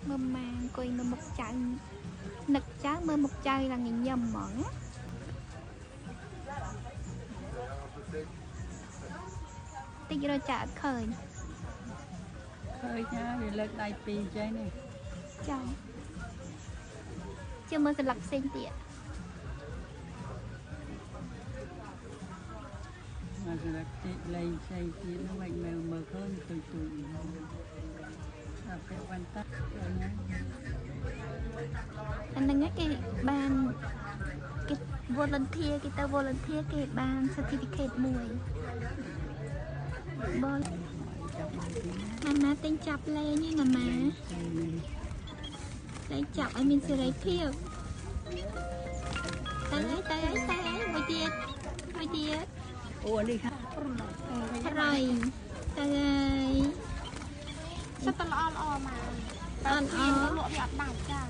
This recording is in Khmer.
មើលម៉ាអង្គុយមើលមុខចៅ នឹកចៅ មើលមុខចៅឡើងញញឹមហ្មងណា តិចរកចៅអត់ឃើញ។ ឃើញណា វាលើកដៃពីរចេះនេះ ចា ជឿមើលសន្លឹកផ្សេងទៀត មកសន្លឹកទីលេងផ្សេងទៀតនោះ មិនមើលមើលឃើញ ទុយទុយអាពាក់វ៉ាន់តាណា អាហ្នឹងគេបានគេ volunteer គេទៅ volunteer គេបាន certificate មួយ។ បងម៉ាម៉ាទិញចាប់លេងហ្នឹង ម៉ាម៉ាលេងចាប់ឲ្យមានសេរីភាព។ ទៅហើយ ទៅហើយ ទៅហើយ មួយទៀត មួយទៀត អូ នេះប្រៃ ទៅហើយ សិតតែល្អល្អមក អត់អលក់វាអត់ដាច់ ចា